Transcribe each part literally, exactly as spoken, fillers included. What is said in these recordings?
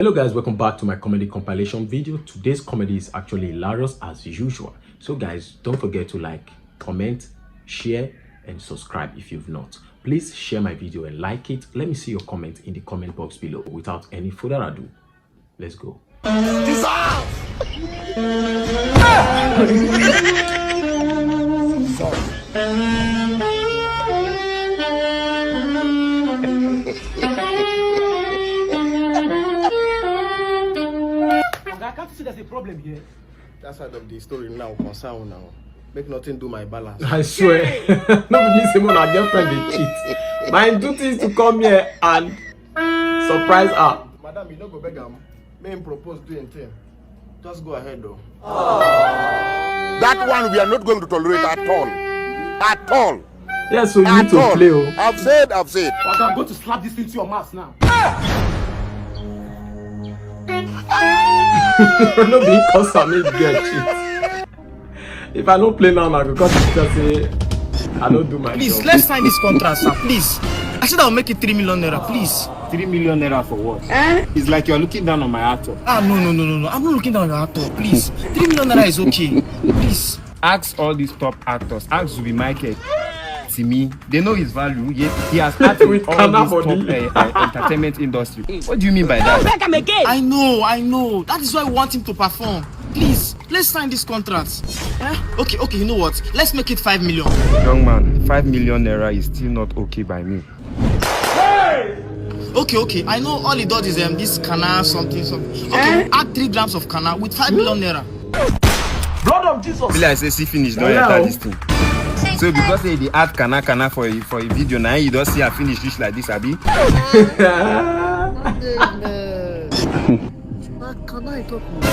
Hello guys, welcome back to my comedy compilation video. Today's comedy is actually hilarious as usual. So guys, don't forget to like, comment, share, and subscribe if you've not. Please share my video and like it. Let me see your comment in the comment box below. Without any further ado, let's go. Oga, can't you see there's a problem here? That side of the story now concern now. Make nothing do my balance. I swear. No be me say my girlfriend dey cheat. My duty is to come here and surprise her. Madam, you no go beg am. Make him propose do him thing. Just go ahead though. That one we are not going to tolerate at all. At all. Yes, so you need to play. Oh. I've said, I've said. I'm going to slap this into your mouth now. No be cause am make girl cheat. If I no play now, na because you just say I no do my Please, job. Let's sign this contract, sir. Please. I said I'll make it three million naira, please. Three million naira for what? Eh? It's like you're looking down on my actor. Ah, no, no, no, no, no. I'm not looking down on your actor, please. Three million naira is okay. Please. Ask all these top actors. Ask Zubi Michael. See me. They know his value. Yet he has acted in all this top uh, uh, entertainment industry. What do you mean by that? Beg him again. I know, I know. That is why we want him to perform. Please, let's sign this contract. Eh? Okay, okay, you know what? Let's make it five million. Young man, five million naira is still not okay by me. Okay, okay. I know all he does is um, this canna something something. Okay, eh? Add three grams of canna with five million naira. Blood of Jesus. Be like say see finish don enter this thing. So because say the add canna canna for a, for a video now you don see her finish this like this, abi?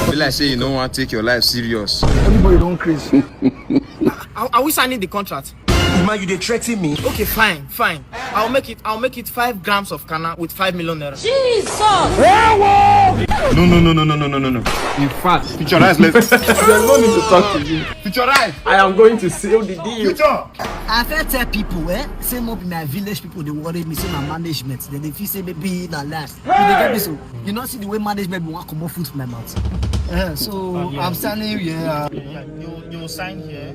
Be like say you no wan take your life serious. Everybody don craze. Are, are we signing the contract? Man, you dey threaten me? Okay, fine, fine. I'll make it. I'll make it five grams of canna with five million naira. Jesus! No, no, no, no, no, no, no, no, no. In fact, picture eyes. Let's. There's no need to talk to you. Picture eyes. I am going to seal the deal. Picture. I fit tell people, eh? Say no be my village people dey worry me. Say my management, they dey feel say maybe na last. You dey get me so? You no see the way management be wan comot food for my mouth. Uh, so I'm standing here. Yeah, you you sign here,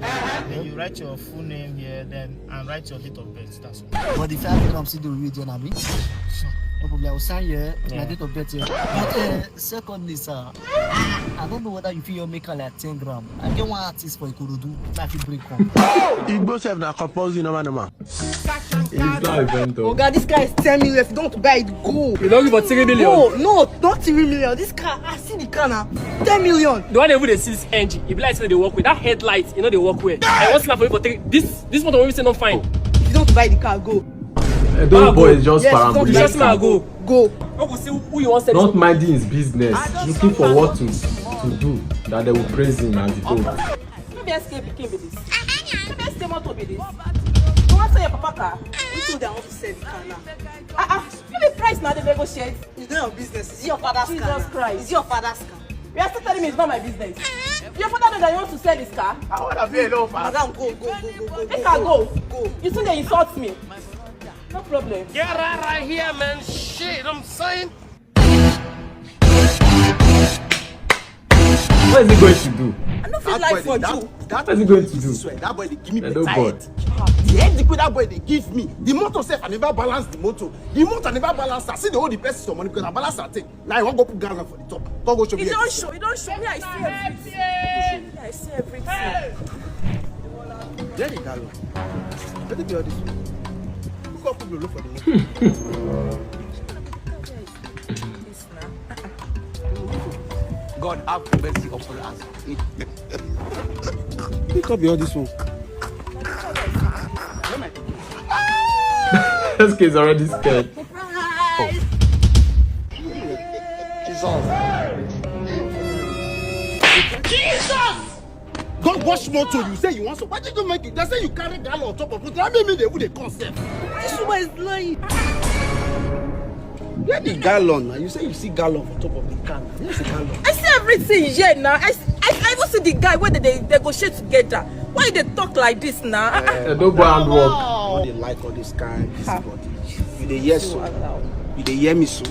then you write your full name here, then and write your date of birth. That's all. But the five gram still dey with you, abi? No problem. I will sign here. My date of birth here. But uh, secondly, sir, I don't know whether you feel your make am like ten gram. I get one artist for Ikorodu. I fit bring come. Igbo sef na compulsory normal normal. It's not event though. Oga, this guy is ten million. If you don't buy it, go. You don't give for three million. No, no, not three million. This car, I see the car now. Ten million. The one wey dey see this engine, e be like say they work with that headlight. You know they work with. I want to for you for three. This this motor wey say no fine. If you don't buy the car, go. Edo boy is just parambulating. Just now go. Go. Go see who you want to. Not minding his business, looking for what to to do that they will praise him as the goat. No be S K pikin be this. No be S K motor be this. You wan sell your papa car? You think they want to sell the car now? Ah ah. No be price na dey negotiate. It's not your business. Is it your father's car? Jesus Christ. Is it your father's car? You are still telling me it's not my business. Your father know that you want to sell his car? I want to pay a low. Madam, go, go, go, go, go. Make her go. Go. You still dey insult me. No problem. Get right, right here, man. Shit, I'm saying. What is he going to do? I no fit lie for you. What is he going to do? Swear, that boy dey give me better head. The head wey that boy dey give me. The motor sef, I never balance the motor. The motor never balance. I see the whole the person some money because I balance that thing. Now I wan go put gallon for the top. Come go show me. You don show. You don show me. I see everything. I see everything. Where the gallon? Where the be all this one? Who come put lolo for the motor? God have mercy upon us. Pick up your this one. This kid is already scared. Jesus! Jesus! God wash motor, you say you want so. Why did you make it? They say you carry gallon on top of motor. That mean me they would they come sef. This woman is lying. Where the gallon now? You say you see gallon on top of the car. Where's the gallon? I see everything here now. I, I, I even see the guy where they, they negotiate together. Why they talk like this now? Uh, no go and work. I no dey like all this kind busybody. You dey hear so? You dey hear me so?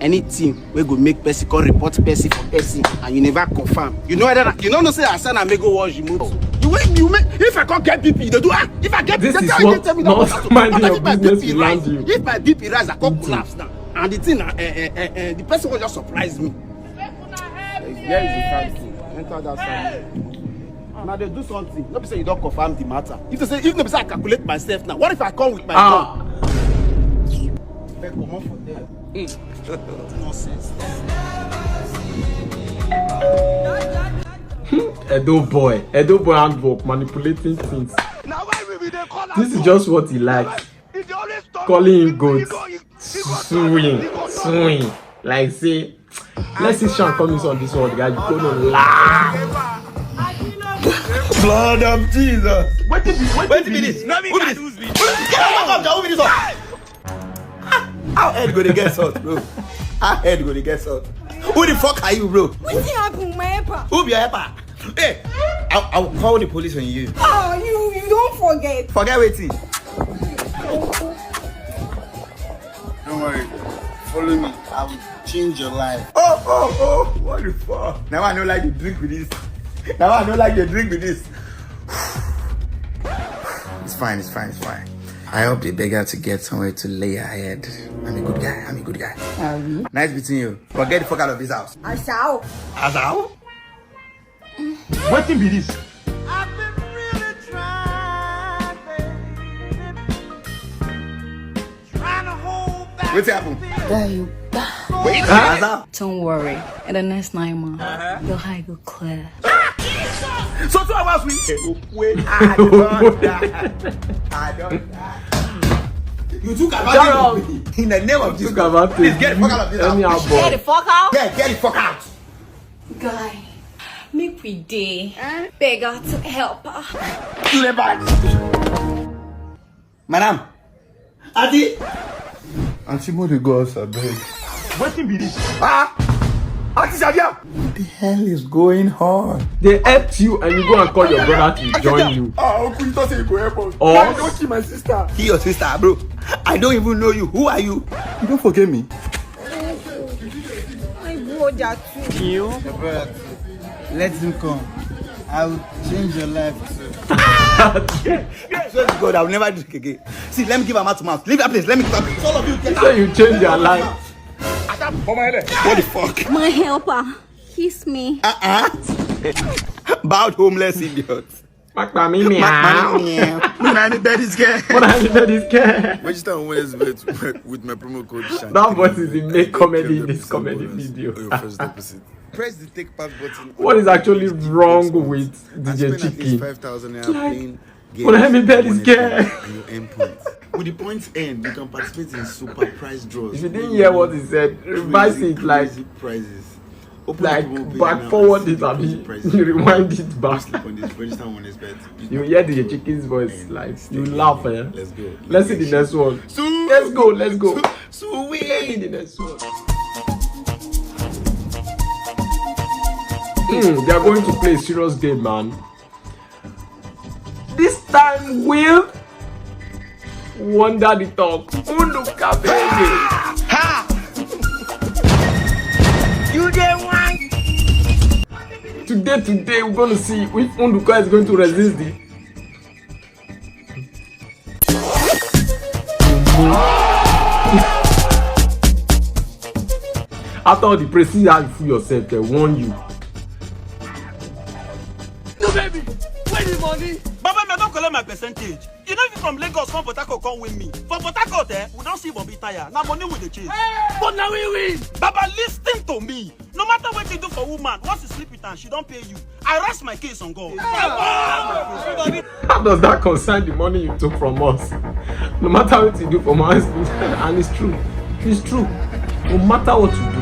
Anything wey go make person come report person for person and you never confirm. You know whether na, you no know say Asana may go watch the motor. You wey you make if I come get B P, you dey do ah if I get This B P, is they what tell you not that minding your if my business B P will land rise, you. If my B P rise, I come collapse now. And the thing na eh, eh, eh, eh, the person will just surprise me. Where is the car key? Enter that side. Now they do something. No be say you don't confirm the matter. If they say if no be say I calculate myself now, what if I come with my Ah. gun? Beg comot for there. Nonsense. Edo boy, Edo boy handwork, manipulating things. Now why we be dey call am This is so? Just what he likes. He dey always talk. Calling him He goat. go, he, he go Swing, talk. He go talk. Swing. Like say, let's see Sean come on this one, guys. You gonna laugh. Blood of Jesus. Wetin be wetin be this? No be Who be this? Who be this? Get out of there. Who be this one? How head go dey get salt, bro? How head go dey get salt? Who the fuck are you, bro? Wetin happen, my helper? Who be your helper? Hey, I, I will call the police on you. Oh, you you don't forget. Forget wetin? Don't worry. Follow me. I will change your life. Oh, oh, oh. What the fuck? Now I don't like the drink with this. Now I don't like the drink with this. It's fine, it's fine, it's fine. I helped a beggar to get somewhere to lay her head. I'm a good guy, I'm a good guy. Are we? Nice meeting you. But get the fuck out of this house. I shall. As how? Wetin be this? I've been really trying, baby. Trying to hold back Wetin happen? There you go. Wait, Huh? As how? Don't worry. In the next nine months, your eye go clear. So two hours we. Wait, I don't die. I don't die. You took Shut up. advantage of me. In the name of Jesus. Took advantage. Please get the fuck out of this Anyhow, house. Boy. Get the fuck out. Yeah, get the fuck out. Guy, make we dey. Beggar to help her. Slay back. Madam. Auntie. Auntie, mo dey go house, abeg. Wetin be this? Ah! Auntie Shadia! What the hell is going on? They helped you and you go and call your brother to join you. Ah, uncle, you thought say you go help us. Or Why you don't kill my sister? Kill your sister, bro. I don't even know you. Who are you? You don't forget me. My brother too. You? Your brother too. Let him come. I will change your life too. I swear to God, I will never drink again. See, let me give her mouth to mouth. Leave that place. Let me give her. All of you get You say out. you change your life. What the fuck? My helper, kiss me. Uh-uh. Bowed homeless idiot. Fuck by me, meow. Meow. When I need this girl. When I need this girl. Register on Wednesday with, with my promo code Shanti. That voice is the main comedy in this comedy video. Your first deposit. Press the take part button. What is actually wrong with D J Chicken? Five thousand naira Like, playing games when I need this girl. And your end point. With the points earned, you can participate in super prize draws. If you didn't hear what he said, revise it like prizes. Open like the promo page back now forward and see it, the abi prices. You Rewind it back. Click on this, register on this bet. You hear the chicken's voice, and like, you laugh, eh? Let's go. Let's see the next one. Let's go, let's go. Let's see the next one. Hmm, they are going to play a serious game, man. This time will wonder the talk. Unu ka baby. Ha! You dey whine. Today, today, we're gonna see if Unduka is going to resist the After all the praise, see how you fool yourself, they warn you. No, baby, where the money? Baba, me don collect my percentage. You know, if you from Lagos, come Port Harcourt, come win me. For Port Harcourt, eh, we don't see Bobby tire. Now money we dey chase. But now we win. Baba, listen to me. No matter what you do for woman, once you sleep with her, she don't pay you. I rest my case on God. How does that concern the money you took from us? No matter what you do for my husband, and it's true. It's true. No matter what you do,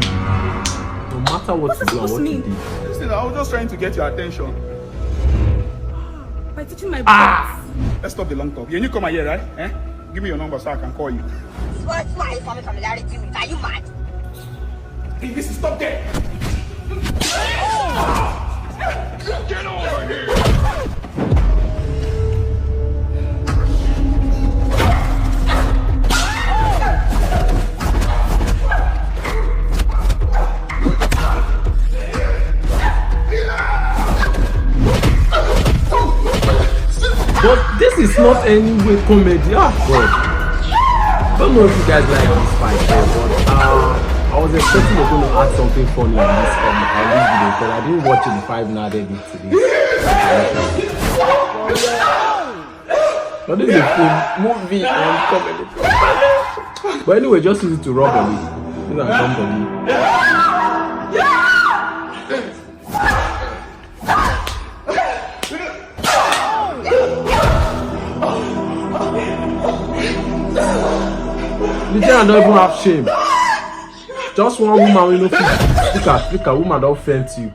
no matter what What's you do and supposed what to you mean? do. Listen, I was just trying to get your attention. By touching my Ah! Let's stop the long talk. You, you come here, right? Eh? Give me your number so I can call you. What, who are you forming familiarity with? Are you mad? Hey, listen, stop there. Get over here. But this is not any way comedy. Ah, God. Don't know if you guys like this fight, eh, but uh, I was expecting we're going to add something funny on this, um, on this video, because I didn't watch it before I even added it to this. But this is a film, movie and comedy. But anyway, just use it to rub on it. Use and rub on it. The girl don't even have shame. Just one woman we no fit. Look at, look at, woman don't faint you.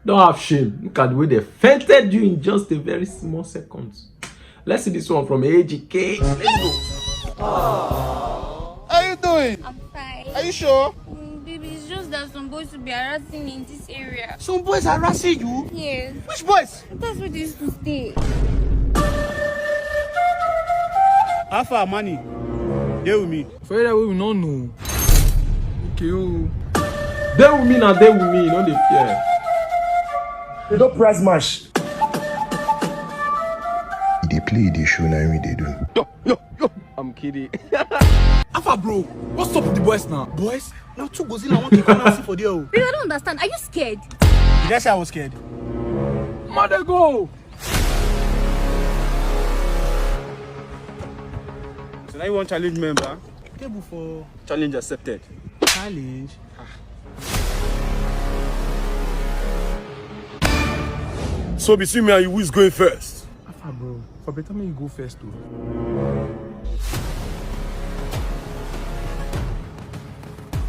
Don't have shame. Look at the way they fainted you in just a very small seconds. Let's see this one from A G K. Let's go. How you doing? I'm fine. Are you sure? Mm, baby, it's just that some boys will be harassing me in this area. Some boys harassing you? Yes. Which boys? That's where they used to stay. How far, money? Dey with me. For that way we no know. Okay, oh. Dey with me now, dey with me, no dey fear. They don't price match. E dey play, e dey show, na him we dey do. Yo, yo, yo. I'm kidding. Alpha, bro, what's up with the boys now? Boys? Now two Godzilla want to come and see for there. Oh. Baby, I don't understand. Are you scared? Did I say I was scared? Mother go. So now you want challenge member? Table for challenge accepted. Challenge. So between me and you, who is going first? Alpha, bro, for better me you go first, though.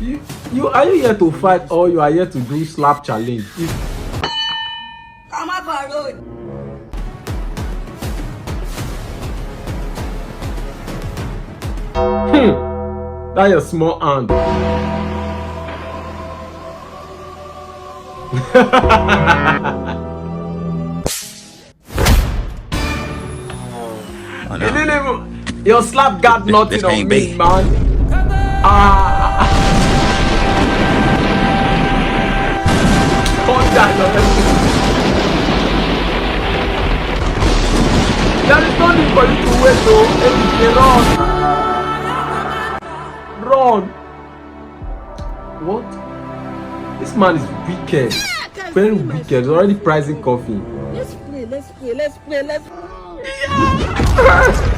You, you are you here to fight or you are here to do slap challenge? If Come off our road. Hmm. That your small hand. You didn't even. Your slap got nothing on me, man. Ah. Thunder, your There is no need for you to wait, oh. Hey, run. Run. What? This man is wicked. Very wicked. He's already pricing coffee. Let's play, let's play, let's play, let's play.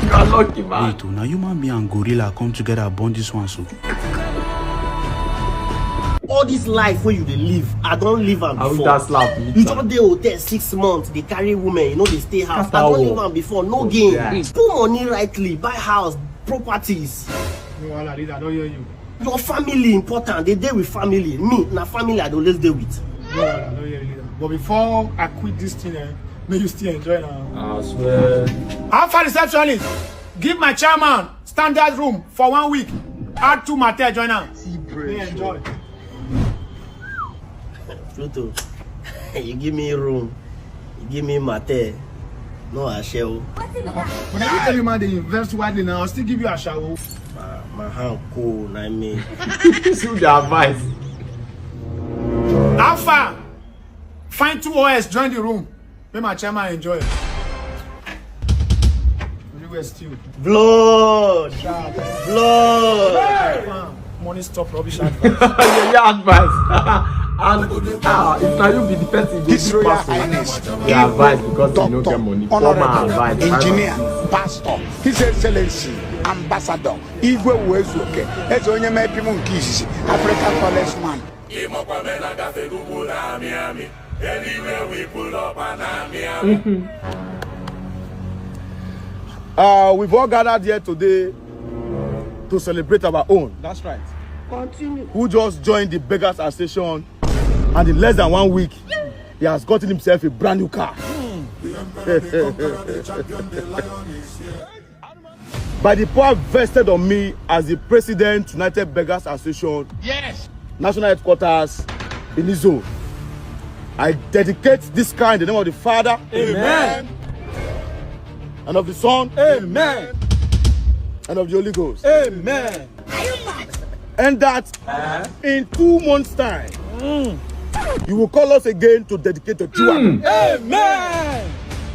You are lucky, man. Wait, oh, now human being and gorilla come together and burn this one so. All this life where you dey live, I don't live am I will before. Just laugh. You just dey hotel six months, they carry women, you know they stay house. I Scatter don't world. Live am before, no game. Yeah. Put money rightly, buy house, properties. No, I did. I don't hear you. Your family important. They dey with family. Me, na family I dey always dey with. No, I don't hear you. But before I quit this thing, eh, may you still enjoy now. I swear. How far receptionist? Give my chairman standard room for one week. Add two matter join am. May enjoy. Pluto, you give me room, you give me matter. No ashawo. But I tell you, man, they invest widely now. I'll still give you ashawo. My, my hand cool, I mean. See the advice. How far? Find two O S, join the room. Make my chairman enjoy. Everywhere still. Blood! Blood! Money stop rubbish advice. Your advice. And ah, if now you be the person, you His be Royal person. Highness, The advice because you no Doctor, get money. Poor man Honorable, advice. Engineer, Pastor, His Excellency, Ambassador, Igwe Uezuoke, Eze onye mepi m nke izizi, African tallest man. Uh, we've all gathered here today to celebrate our own. That's right. Who just joined the Beggars Association, and in less than one week, he has gotten himself a brand new car. By the power vested on me as the president, United Beggars Association, yes, national headquarters in Izo, I dedicate this car in the name of the Father, amen, and of the Son, amen, and of the Holy Ghost, amen. And that in two months' time, You will call us again to dedicate to Chuan. Amen.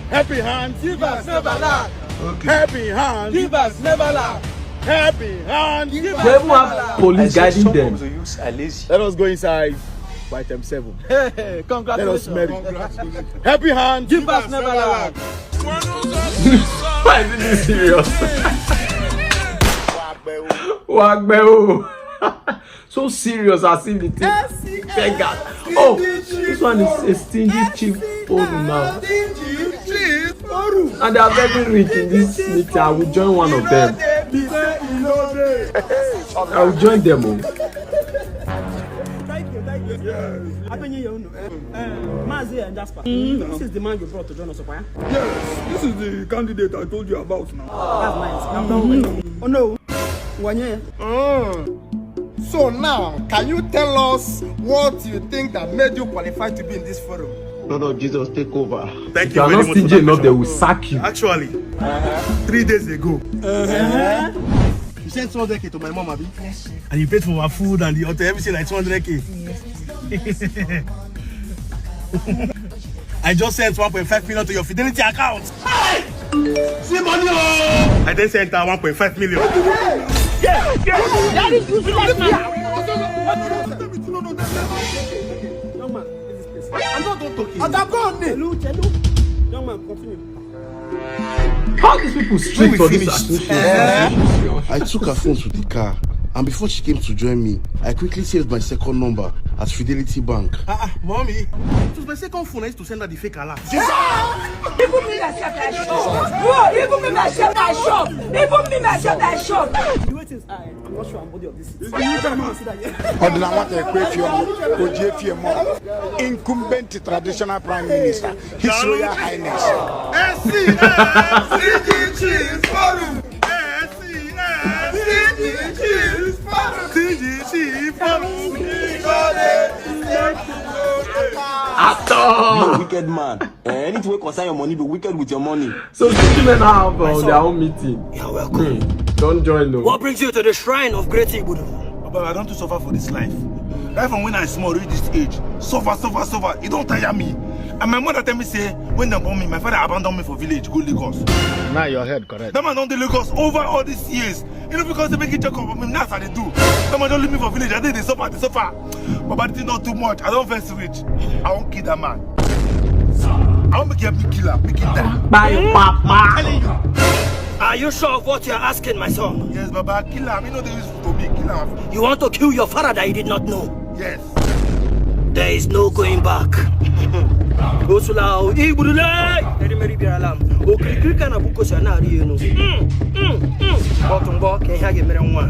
Helping hands. Give us never lack. Helping hands. Give us never lack. Helping hands. Give us never lack. Police guiding them. Let us go inside for item seven. Hey, congratulations. Let us marry. Helping hands. Give us never lack. Why is it this serious? Wagbe o. So serious as if the thing. Vegas. Oh, this one is a stingy chief forum now. And they are very rich in this meeting. I will join one of them. I will join them. Oh. Thank you, thank you. Yes. Happy New Year, Unu. Eh, eh, Mazi and Jasper. This is the man you brought to join us, okay? Yes, this is the candidate I told you about now. That's nice. I'm done with you. Oh no. Wanye. So now, can you tell us what you think that made you qualified to be in this forum? Lord of Jesus, take over. Thank you very much for that question. If you are not stingy enough, they will sack you. Actually, three days ago, you sent two hundred k to my mom, abi? And you paid for our food and the hotel, everything like two hundred k. I just sent one point five million to your Fidelity account. Hey! See money, oh! I then sent her one point five million. That is useless man. Young man, leave this place. I'm not done talking. Oga, go on, Nick. Chelu, Chelu. Young man, continue. How these people strict for this association? I took her phone to the car, and before she came to join me, I quickly saved my second number at Fidelity Bank. Ah, ah, mommy. It was my second phone. I used to send her the fake alert. Even me myself, I shock. Bro, even me myself, I shock. Even me myself, I shock. The way things are, I'm not sure I'm worthy of this. It's the new chairman. Sit down here. Ọdịna nwata ekwe fie ọnụ, o ji efie mọ. Incumbent traditional prime minister, His Royal Highness. S C S, C G G Forum. S C S, C G G Forum. C G G Forum. At all. You wicked man. Eh, anything wey concern your money, be wicked with your money. So, these women have, uh, their own meeting. You're welcome. Hmm. Don't join them. What brings you to the shrine of Great Igbudu? Baba, I don too suffer for this life. Right from when I small reach this age, suffer, suffer, suffer. E don tire me. And my mother tell me say, when dem born me, my father abandon me for village, go Lagos. Now your head correct. That man don dey Lagos over all these years. You know, because they make it talk about me, now as I dey do. That man don leave me for village. I dey, dey suffer, dey suffer. Baba, the thing don too much. I don vex reach. I wan kill that man. I wan make you help me kill am, make him die. By your papa. Are you sure of what you are asking, my son? Yes, Baba, kill am. You know they used to me, kill am. You want to kill your father that you did not know? Yes. There is no going back. Osula o, Ibudule! Very, very big alarm. Okirikiri kana buko si ana ari enu. Mm, mm, mm. Bọtụ mgbọ ka ihe a ga-emere nwa.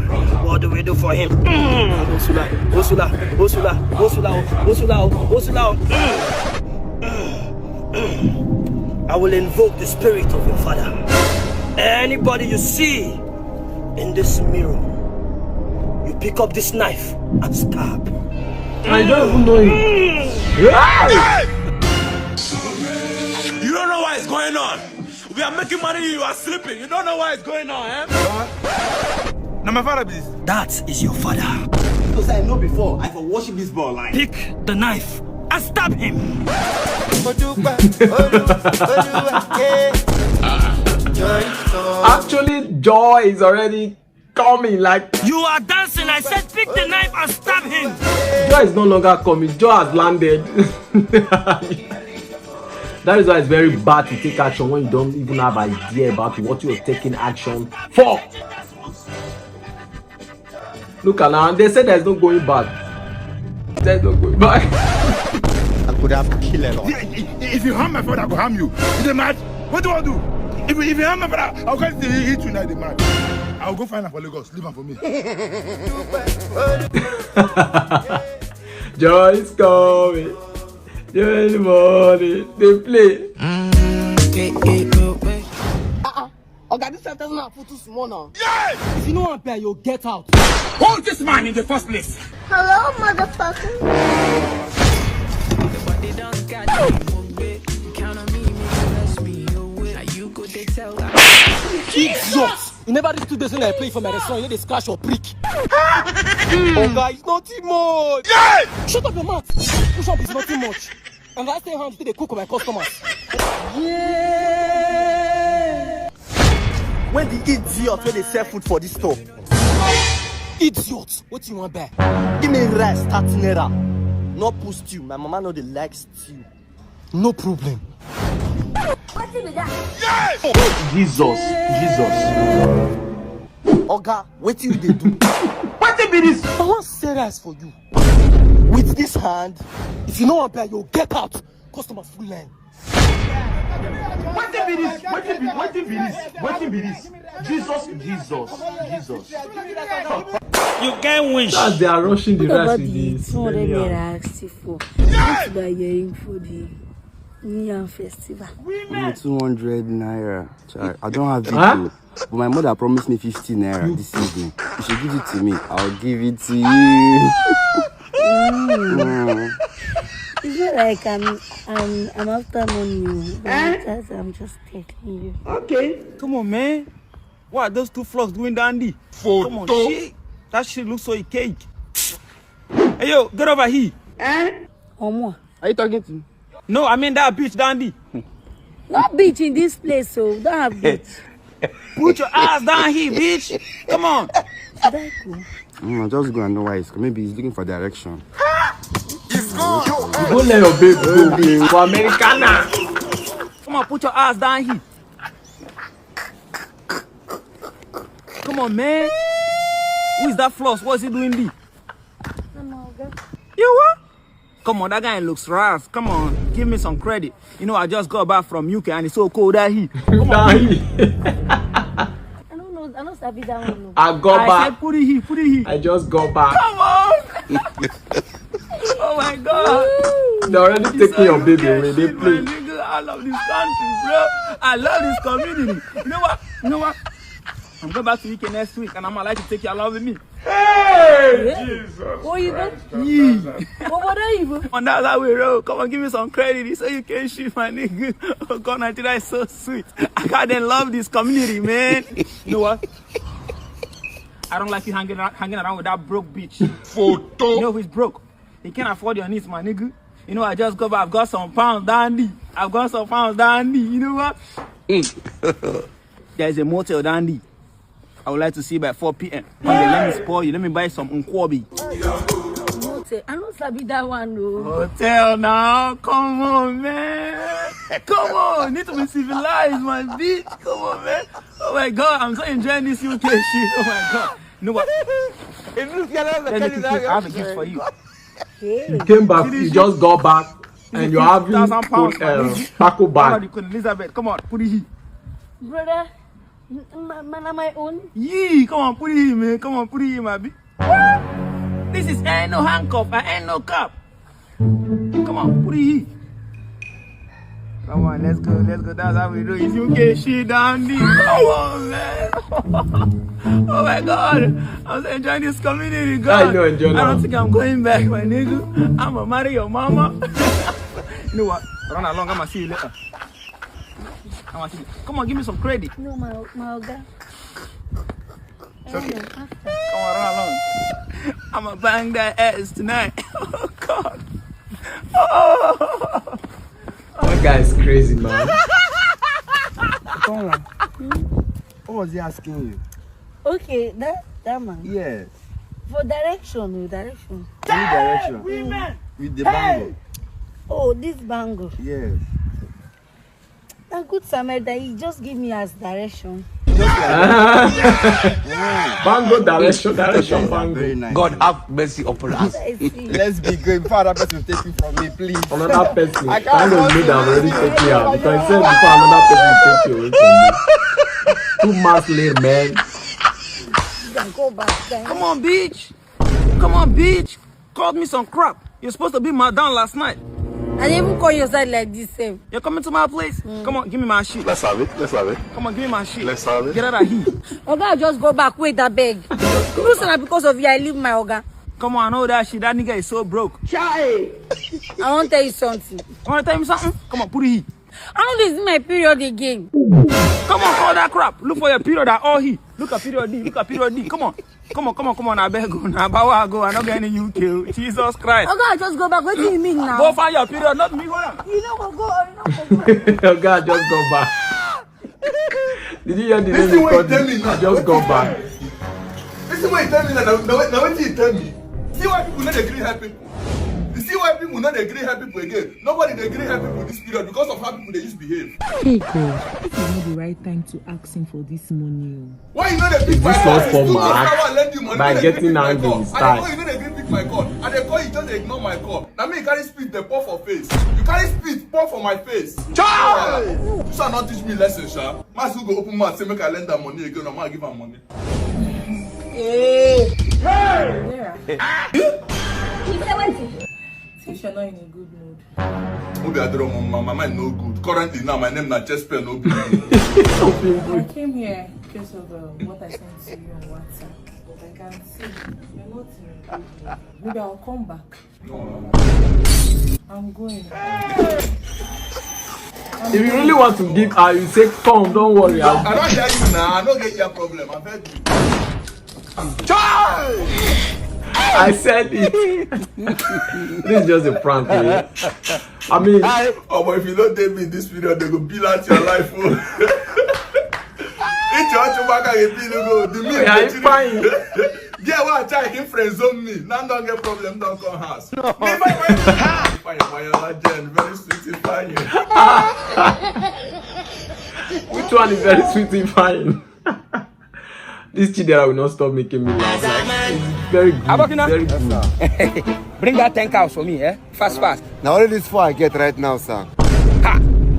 What do we do for him? Mm. Osula, Osula, Osula, Osula, o, Osula, o, Osula, o. Mm. Mm. Mm. I will invoke the spirit of your father. Anybody you see in this mirror, you pick up this knife and stab. I don't even know him. Hey! You don't know what is going on. We are making money, you are sleeping. You don't know what is going on, eh? Now my father be this. That is your father. Because I know before, I for worship this boy line. Pick the knife and stab him. Actually, joy is already coming. Like, you are dancing. I said, pick the knife and stab him. Joy is no longer coming. Joy has landed. That is why it's very bad to take action when you don't even have idea about what you're taking action for. Look at now, they say there's no going back. There's no going back. I could have killed a lot. Yeah, i- i- if you harm my father, I go harm you. You dey mad? What do I do? If, if you harm my father, I'll go see hit you now, the man. I'll go find am for Lagos. Leave am for me. Joy is coming. Joy in the morning. They play. Oga, this time doesn't have photo small now. Yes! If you no wan pay, you get out. Hold this man in the first place. Hello, motherfucker. Jesus! You never reach two days when I play for my restaurant, you dey scratch your prick. Oga, it's nothing much. Yeah! Shut up your mouth. Push up is nothing much. And I stay hand, you dey cook my customers. Yeah! When the idiot wey dey sell food for this store. Idiot, what you want buy? Give me rice, thirty naira. No put stew. My mama no dey like stew. No problem. Wetin be that? Jesus, Jesus. Oga, wetin you dey do? Wetin be this? I wan sell rice for you. With this hand, if you no wan buy, you get out. Customers full line. Wetin be this? Wetin be wetin be this? Wetin be this? Jesus, Jesus, Jesus. You get wish. As they are rushing the rice with the two hundred naira I asked you for. Yes! What you are hearing for the New Yam Festival? Two hundred naira. Chai, I don't have it. Huh? But my mother promised me fifty naira this evening. You should give it to me. I'll give it to you. Mm. It's not like I'm I'm I'm after money, oh, but eh? I'm just telling you. Okay. Come on, man. What are those two flogs doing, Dandy? Come on, shit. That shit looks so cake. Hey, yo, get over here. Eh? Omo. Are you talking to me? No, I mean that bitch, Dandy. No bitch in this place, so we don't have bitch. Put your ass down here, bitch. Come on. Should I go? Mm, just go and know why he's maybe he's looking for direction. You go let your babe go for Americana. Come on, put your ass down here. Come on, man. Who is that floss? What's he doing there? You what? Come on, that guy looks rough. Come on, give me some credit. You know, I just got back from U K and it's so cold out here. Come on. I don't know. I don't sabi that one. I got I back. Said, put it here, put it here. I just got back. Come on. Oh my God. They're already taking your baby away. They play. Nigga, I love this country, bro. I love this community. You know what? You know what? I'm going back to U K next week, and I'm like to take you along with me. Hey, Jesus. Oh, you don't. Obodo Igbo. On that other way, bro. Come on, give me some credit. So you can shoot my nigga. Oh, God, Nigeria is so sweet. I gotta love this community, man. You know what? I don't like you hanging around, hanging around with that broke bitch. Photo. You know who's broke? He can't afford your needs, my nigga. You know, I just go, I've got some pounds, Dandy. I've got some pounds, Dandy. You know what? There's a motel, Dandy. I would like to see you by four p.m. Come here, let me spoil you. Let me buy some nkwobi. Motel. I don't sabi that one, no. Hotel now. Come on, man. Come on. Need to be civilized, my bitch. Come on, man. Oh my God, I'm so enjoying this U K shit. Oh my God. You know what? Let me quick, I have a gift for you. You came back, you just got back, and you have uh, taco bag. Queen Elizabeth, come on, put it here. Brother, man, am I own? Yee, come on, put it here, man. Come on, put it here, my bitch. This is ain't no handcuff, I ain't no cup. Come on, put it here. Come on, let's go, let's go. That's how we do it. U K shit down there. Come on, man. Oh my God. I'm so enjoying this community, God. I know, enjoy I don't think I'm going back, my nigga. I'ma marry your mama. You know what? Run along, I'ma see you later. I'ma see you. Come on, give me some credit. No, my my oga. It's okay. Come on, run along. I'ma bang that ass tonight. Oh God. Oh. That guy is crazy, man. Come on. What was he asking you? Okay, that that man. Yes. For direction, oh, direction. Any direction? Women. With the bangle. Oh, this bangle. Yes. A good Samaritan, he just give me as direction. Bango direction, direction bango. Very nice. God have mercy upon us. Let's be going. Father, person take you from me, please. Another person. I can't. Thank God you know that I've already taken you out because he said before another person take you away from me. Two months later, man. Go back then. Come on, bitch. Come on, bitch. Cut me some crap. You're supposed to be my down last night. I didn't even call your side like this, sef. You're coming to my place? Mm. Come on, give me my shit. Let's have it. Let's have it. Come on, give me my shit. Let's have it. Get out of here. Oga, just go back. Wait, I beg. You know, sir, because of you, I leave my oga. Come on, I know that shit. That nigga is so broke. Chai. I want to tell you something. You want to tell me something? Come on, put it here. I don't dey see my period again. Come on, call that crap. Look for your period at all here. Look at period D. Look at period D. Come on. Come on, come on, come on. I beg you. Now, Bawa, go. I not getting U K. Jesus Christ. Oga, just go back. What do you mean now? Go find your period, not me. Hold on. You know, go, go. You know, go, go. Oga, just go back. Did you hear the name he called me? Just go back. This is what he tell me now. Now, now, what did he tell me? See why people not agree help people. You see why people not agree help people again. Nobody dey agree help people this period because of how people dey use behave. Hey God, this is not the right time to ask him for this money o. Why you no dey pick my call? It's too much. How I lend you money, you no dey pick my call. I dey call, you no dey gree pick my call. I dey call, you just dey ignore my call. Na me you carry spit dey pour for face. You carry spit pour for my face. Chai! You shall not teach me lesson, sha. Masu go open mouth say make I lend am money again, or make I give am money. Hey! Hey! He say wetin? Since you're not in a good mood. Obi Adoro, my, my mind no good. Currently now, my name na Chess Pen Obi. I came here because of uh, what I sent to you on WhatsApp. But I can see you're not in a good mood. Maybe I'll come back. No. I'm going. If you really want to give her, you say, "Come, don't worry." I don't hear you now. I don't get your problem. I've heard you. Chai! I said it. This is just a prank, eh? I mean, oh, but if you don't date me in this period, they go bill out your life. Oh. It's your Chewbacca, you bill, go. The meal, yeah, it's fine. Yeah, well, I try him friend zone me. Now don't get problem, don't come house. No. Me fine, fine. Fine, fine, fine, Jen. Very sweet, fine. Which one is very sweet, fine? This Chidera will not stop making me laugh. Like, it's very good, Abokina. Very good. Bring that ten cows for me, eh? Fast, fast. Now only this four I get right now, sir. Ha!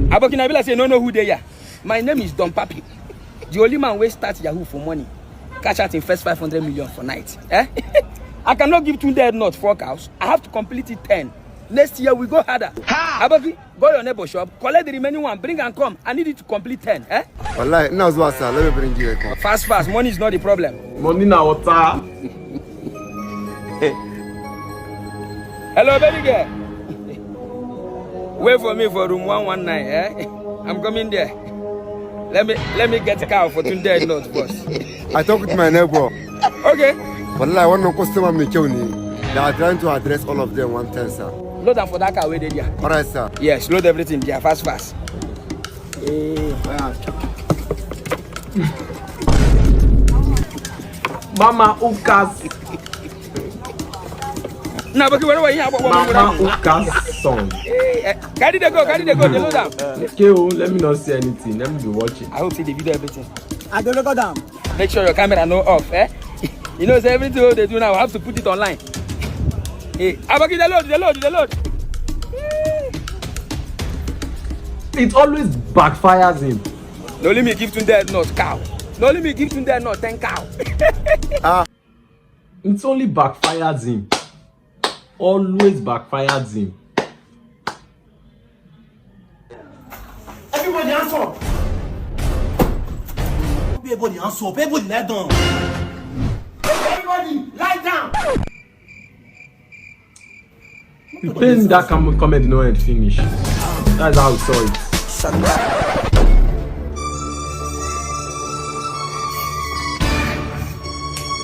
Abokina, I be like say you no know who dey here. My name is Don Papi. The only man wey start Yahoo for money. Cash out in first five hundred million for night. Eh? I cannot give two dead not four cows. I have to complete it ten. Next year we go harder. Ha! Aboki, go your neighbor shop, collect the remaining one, bring and come. I need it to complete ten. Eh? Wallahi, ina zuwa, sir. Let me bring you a cup. Fast, fast. Money is not the problem. Money na water. Hello, baby girl. Wait for me for room one one nine, eh? I'm coming there. Let me let me get cow for today, not boss. I talk with my neighbor. Okay. Wallahi, wannan customer mai kyau ne. They are trying to address all of them one time, sir. Load am for that car wey dey there. All right, sir. Yes, load everything there, fast, fast. Eh, ah. Mama Ukas. Na boki where where here. Mama Ukas song. Eh, eh, carry the go, carry the go, dey load am. Okay o, let me not see anything. Let me be watching. I hope say they video everything. I dey record am. Make sure your camera no off, eh? You know say everything wey dey do now, I have to put it online. Hey, Aboki, dey load, dey load, dey load. It always backfires him. No let me give Tunde not cow. No let me give Tunde not ten cow. Ah. It only backfires him. Always backfires him. Everybody hands up. Everybody hands up. Everybody lie down. Everybody lie down. The pain that com- comedy no end finish. That's how we saw it.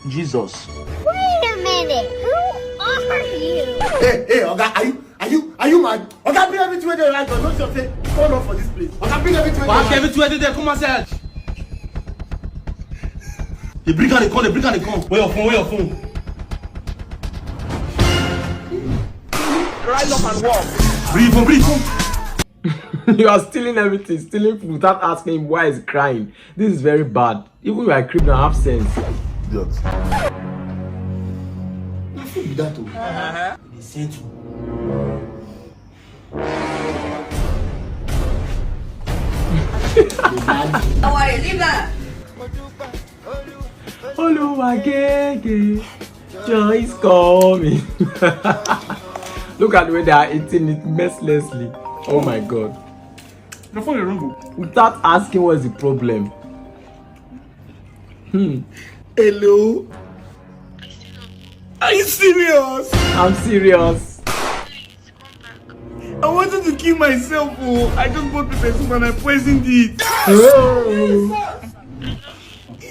Jesus. Wait a minute. Who are you? Hey, hey, Oga, are you are you are you mad? Oga, bring everything wey dey right, don't your face. Turn up for this place. Oga, bring everything wey dey right. Everything wey dey there, come outside. They bring out the call, they bring out the call. Where your phone? Where your phone? Rise up and walk. Bring phone, bring phone. You are stealing everything, stealing food without asking him why he's crying. This is very bad. Even if I crib now, have sense. Idiot. Na food be that o. Uh-huh. They sent you. Don't worry, leave that. Oluwagege, joy is coming. Look at the way they are eating it mercilessly. Oh my God. Your phone dey ring o. Without asking what's the problem. Hmm. Hello? Are you serious? I'm serious. I wanted to kill myself. Oh, I just bought pepper soup and I poisoned it. Oh.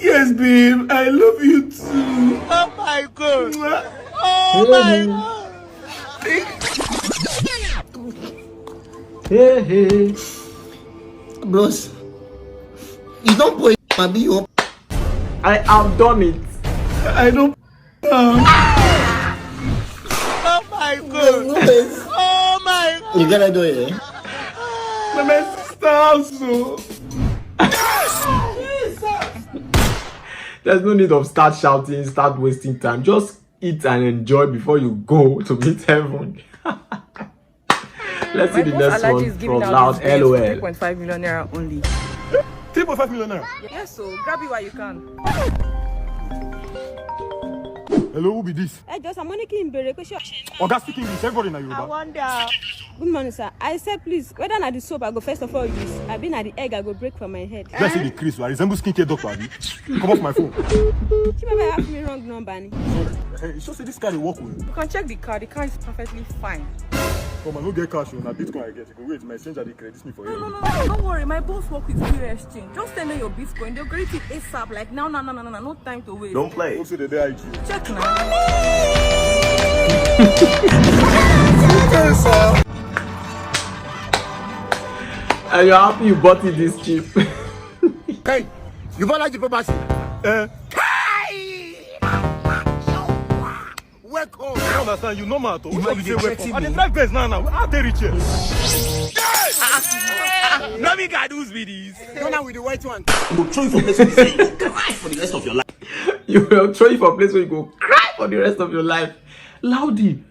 Yes, babe, I love you too. Oh my God. Oh my God. Hey, hey. Bros, you don't put my be up. I have done it. I don't. Um, Oh my God. Oh my God. You gotta do it. Eh? My sister also. There's no need of start shouting, start wasting time. Just eat and enjoy before you go to meet heaven. Let's see the next one from Loud L O L. Three point five million naira only. Three point five million naira? Yes, so grab it while you can. Hello, who be this? Ẹ jọ̀ọ́ sir, mo ní kí n béèrè pé ṣé. Oga, speak English, everybody na Yoruba. I wonder. Good morning, sir. I said, please, whether na the soap I go first of all use, abi na the egg I go break for my head. Let's say the Chris, I resemble skincare doctor, abi? Come off my phone. She might have me wrong number ni. Sorry. Eh, you sure say this car dey work well? You can check the car. The car is perfectly fine. Come on, no get cash, oh, na Bitcoin I get. You go wait, my stranger dey credit me for here. No, no, no, no, don't worry. My boss work with Q Exchange. Just send them your Bitcoin. They'll credit it ASAP. Like now, now, now, now, now, no time to wait. Don't play. Hope say they dey I G. Check now. And you're happy you bought it this cheap. Hey, you bought like the property. Eh? Hey! Welcome. I don't understand you, no matter. Which one be say welcome? I dey drive Benz now, now. How they reach here? Let me God who's be this. No, now with the white one. You go throw you for place where you go cry for the rest of your life. You will throw you for place where you go cry for the rest of your life. Loudy,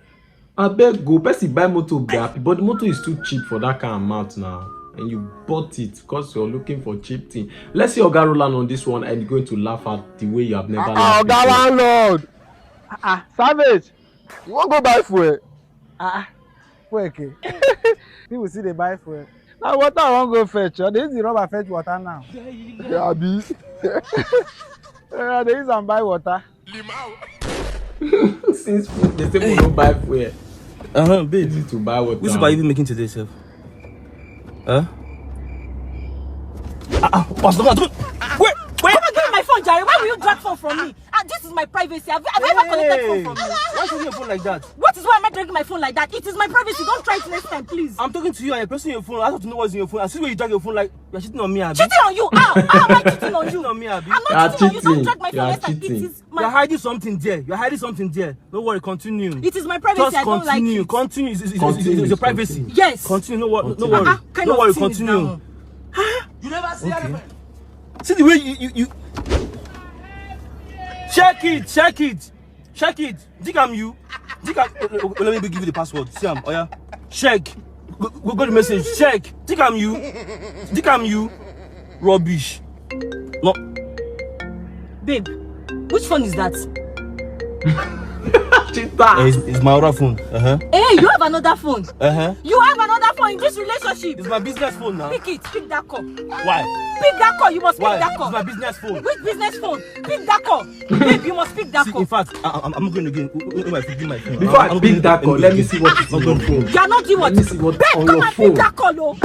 I beg go. Person buy motor, be happy, but the motor is too cheap for that kind of amount now. And you bought it because you're looking for cheap thing. Let's see Oga Roland on this one, and you're going to laugh at the way you have never laughed before. Oga Landlord. Ah, ah, Savage, you wan go buy fuel? Ah, ah, fuel ke? People still dey buy fuel. Na water I wan go fetch. I dey use the rubber fetch water now. Yeah, abi? Eh, I dey use am buy water. Since they say we don't buy fuel, uh-huh, babe, easy to buy water. Which one are you even making today, sef? Huh? Ah, ah, what's the matter? Wait, wait. Come and give me my phone, Jerry. Why will you drag phone from me? Ah, this is my privacy. Have you, have you ever collected phone from me? Why should you your phone like that? What is, why am I dragging my phone like that? It is my privacy. Don't try it next time, please. I'm talking to you and you're pressing your phone. I have to know what's in your phone. I see where you drag your phone like you're cheating on me, abi? Cheating on you? How? How am I cheating on you? Cheating on me, abi? I'm not cheating on you. Don't drag my phone next time. It is my. You're hiding something there. You're hiding something there. No worry, continue. It is my privacy. Just I don't like continue, it. Continue. It's, it's, it's, it's your privacy. Continue. Yes. Continue. No wor-, no worry. Ah, ah, kind of thing is that one? No worry, continue. You never see anything. See the way you, you, you. Check it, check it, check it. Think I'm you. Think I'm. Oh, oh, oh, let me give you the password. See am. Oh yeah. Check. Go, go, go the message. Check. Think I'm you. Think I'm you. Rubbish. No. Babe, which phone is that? Cheater. Eh, it's, it's my other phone. Uh-huh. Hey, you have another phone. Uh-huh. You have another phone in this relationship. It's my business phone now. Pick it. Pick that call. Why? Pick that call. You must pick that call. Why? It's my business phone. Which business phone? Pick that call. Babe, you must pick that call. See, in fact, I, I'm, I'm not going again. Who, who, who am I picking my phone? Before I pick that call, let me see what is on your phone. You are not doing what? Let me see what on your phone. Babe, come and pick that call, oh.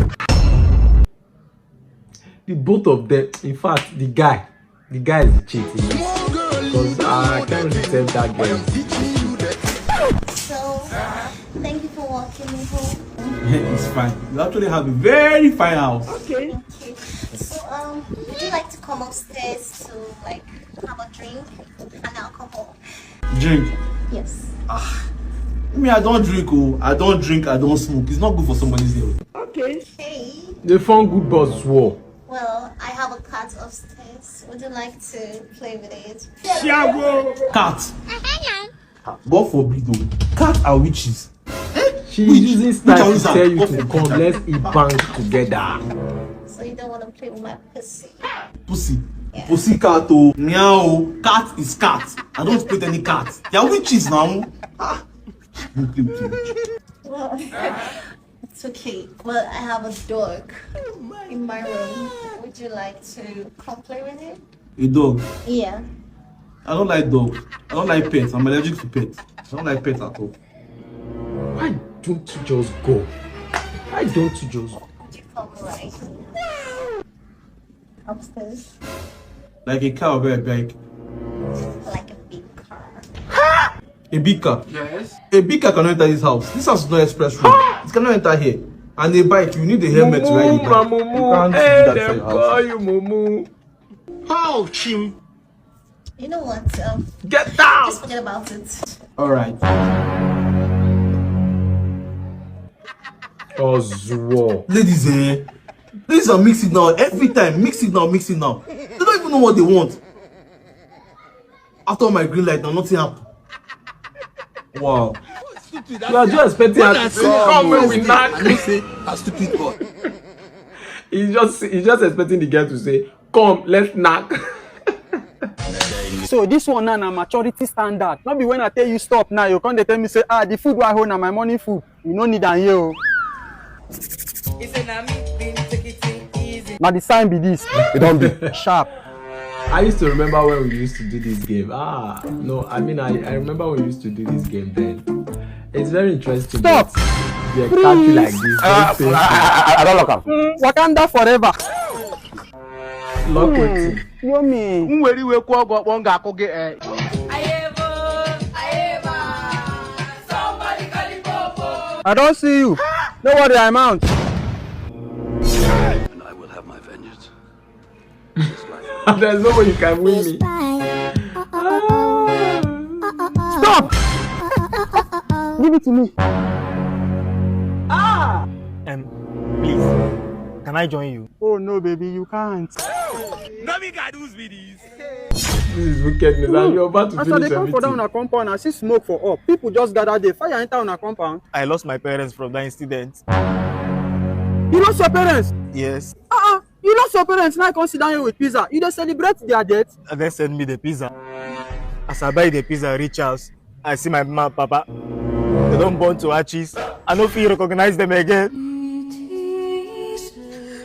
The both of them, in fact, the guy, the guy is cheating. Because I can't accept that guy. So, thank you for walking me home. It's fine. You actually have a very fine house. Okay. Okay. So, um, would you like to come upstairs to, like, have a drink and alcohol? Drink? Yes. Ah, me, I don't drink, oh. I don't drink, I don't smoke. It's not good for somebody's health. Okay. Hey. The phone good boss swore. Well, I have a cat upstairs. Would you like to play with it? Cat. God forbid, oh. Cats are witches. She's using style to tell you to come. Let's eat bang together. So you don't wanna play with my pussy? Pussy. Yeah. Pussy cat, oh. Meow. Cat is cat. I don't play with any cat. They are witches now. Ah. You play with witch. Well, it's okay. Well, I have a dog in my room. Would you like to come play with it? A dog? Yeah. I don't like dog. I don't like pets. I'm allergic to pets. I don't like pets at all. Why don't you just go? Why don't you just go? Did you come right upstairs? Like a car or a bike? Like a big car. A big car. Yes. A big car cannot enter this house. This house is not express road. It cannot enter here. And a bike, you need a helmet to ride a Mumu, my bike. You mumu. can't Hey, do that dem inside call house. You mumu. How, Chim? You know what? Um, Get just down. Forget about it. All right. Ozuo. Ladies, eh? Ladies are mixing now. Every time, mix it now, mix it now. They don't even know what they want. After all my green light, now nothing happen. Wow. You are just expecting her to say, come when we knock. I know say a stupid boy. He's just he's just expecting the girl to say, come, let's knock. So this one now na maturity standard. No be when I tell you stop now, you come dey tell me say, ah, the food wey I hold na my morning food. You no need am here o. He say na me been take it thing easy. Na the sign be this. It don't be. Sharp. I used to remember when we used to do this game. Ah, no, I mean, I, I remember we used to do this game then. It's very interesting. Stop. That they catch you like this. Ah, Very painful. I, I, I don't look am. Mm, Wakanda forever. Lock wetin? Yomi. Nwere iwe kwuo ọgwụ ọkpọ m ga-akụ gị eh. I don see you. No worry, I'm out. And I will have my vengeance. There's no way you can win me. Stop! Give it to me. Um, please, can I join you? Oh no, baby, you can't. This is wickedness, and you're about to As I finish dey come for down everything. A compound, I see smoke for up. People just gather there. Fire enter on a compound. I lost my parents from that incident. You lost your parents? Yes. Uh-uh. You lost your parents, now you come sit down here with pizza. You dey celebrate their death. And then send me the pizza. As I buy the pizza, reach house, I see my mama and papa. They don't born to archis. I no fit recognize them again.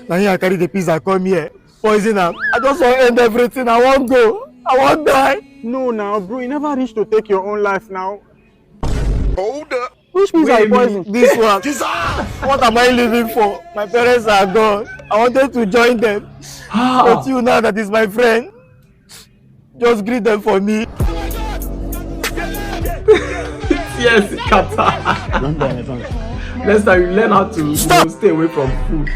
Now here I carry the pizza come here. Poison am. I just want end everything. I won't go. I won't die. No, now, bro, you never reach to take your own life now. Hold up. Which pizza you poison? This one. What am I living for? My parents are gone. I wanted to join them. But you now that is my friend, just greet them for me. Yes, Kata. Next time you learn how to, you know, stay away from food.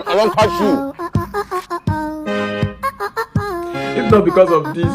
I don't catch you. If not because of this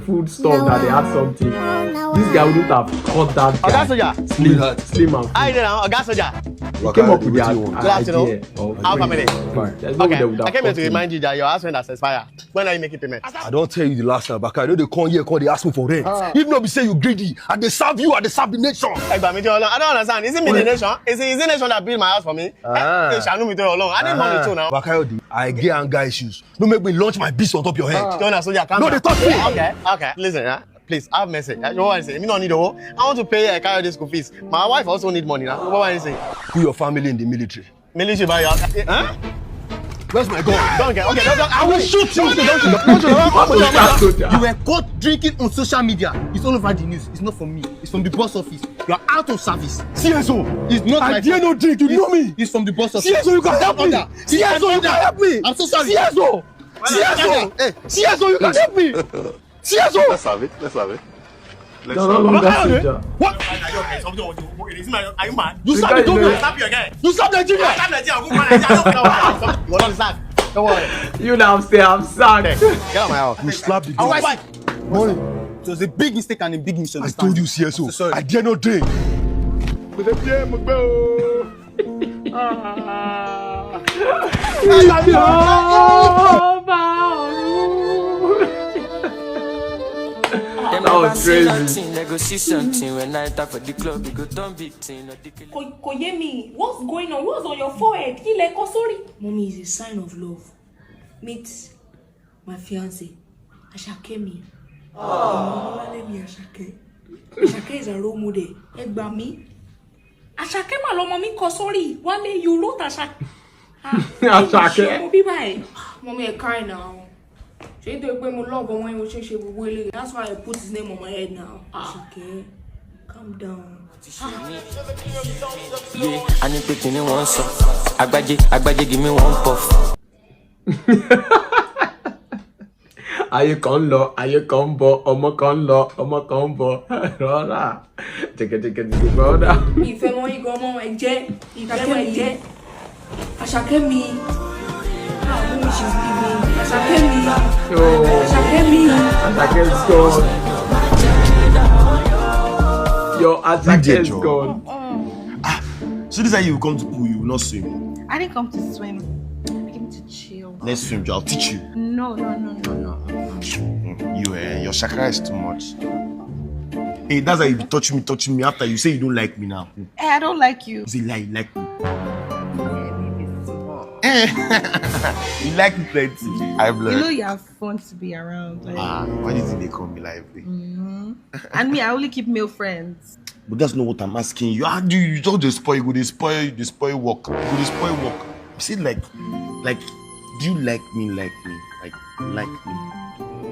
food stuff that they had something, this guy wouldn't have caught that guy. Oga Soldier. Slim, slim and How you dey now, Oga Soldier? he came up with the Wetin you want? Good afternoon. idea of How family? Fine. There's no way Okay, they would have I came here caught to him. Remind you that your house rent has expired. When are you making payment? I don't tell you the last time, Baka. I know they come here, come they ask me for rent. If not be say you greedy, and they serve you, and they serve the nation. Ẹ gbà mí torí Ọlọ́run. I don't understand. Is it me the nation? Is it, is it nation that build my house for me? Ah. Ẹ ṣàánú mi torí Ọlọ́run. I need money too now. Bakayode, I get anger issues. No make me launch my beast on top your head. Don't ask Soldier, calm No, down. They talk me. Okay, okay. Listen, huh? Please, I have message. You know what I say? Me no need a I want to pay uh, carry this school fees. My wife also need money now. What I say? Put your family in the military. Military by your. Huh? Where's my gun? Don't get. Okay, don't, don't, I will shoot you. Soldier. You were caught drinking on social media. It's all over the news. It's not from me. It's from the boss office. You are out of service. C S O. It's not I my dare fault. not drink. You It's, know me. It's from the boss office. C S O, you can help me. Order. C S O, you can help me. I'm so sorry. C S O. C S O. Hey. C S O, you can help me. C S O. Let's have it. Let's have it. Let's No, no, have no, it. that's Soldier. What? Are you okay? Something wrong with you? Are you mad? You The slap guy the you dog. know. Slap you again. You slap Nigeria. Slap Nigeria. Go find Nigeria. I don't know. You want to slap? Don't worry. You now say I'm sad. Get out of my house. You slap the Oh, dog. I see. Morning. It was a big mistake and a big I misunderstanding. Told you, C S O. I'm so sorry. I dare not drink. That was crazy. Dem go see something when night up for the club, you go turn big thing. Or the Kò kò yé mi. What's going on? What's on your forehead? Kí lẹ kọ sórí? Mommy is a sign of love. Meet my fiance, Àṣàkẹ́ mi. Ọmọ Ọlọ́ládé mi Àṣàkẹ́. Àṣàkẹ́ is a role model. Ẹ gbà mí. Àṣàkẹ́ mà lọmọ mi kọ sórí. Wálé, you wrote Àṣà. Ah, Àṣàkẹ́. Ṣé mo bí báyìí? Mommy, ẹ káyìn náà. Ṣé nítorí pé mo love ọmọ yín mo ṣe ń ṣe gbogbo eléyìí? That's why I put his name on my head now. Ah, Àṣàkẹ́, calm down. Yeah, I need to tell you one song. Agbaje, Agbaje, give me one puff. Ayé kan ń lọ, ayé kan ń bọ̀, ọmọ kan ń lọ, ọmọ kan ń bọ̀. Rọra. Jẹgẹjẹgẹ ti gbọ́ dà. Ìfẹ́ mọ́ igọ̀ ọmọ ẹ̀jẹ̀, ìfẹ́ mọ́ ẹ̀jẹ̀. Àṣàkẹ́ mi. Ah, mommy, she's leaving. Àṣàkẹ́ mi. Yo. Àṣàkẹ́ mi. Àṣàkẹ́ is gone. Yo, Àṣàkẹ́ is gone. So this is how you come to pool, you will not swim. I didn't come to swim. I came to chill. Let's swim, I'll teach you. No, no, no, no, no. You, eh, your shakara is too much. Hey, that's how you be touching me, touching me after you say you don't like me now. Hey, I don't like you. You say lie, you like me. Yeah, maybe it's small. You like me plenty. I You know blood. You have fun to be around. Like, Ah, why do you think they call me lively? And me, I only keep male friends. But that's not what I'm asking you. How do you, you just dey spoil, go dey spoil, dey spoil work, go dey spoil work. See, like, like, do you like me, like me, like, like me?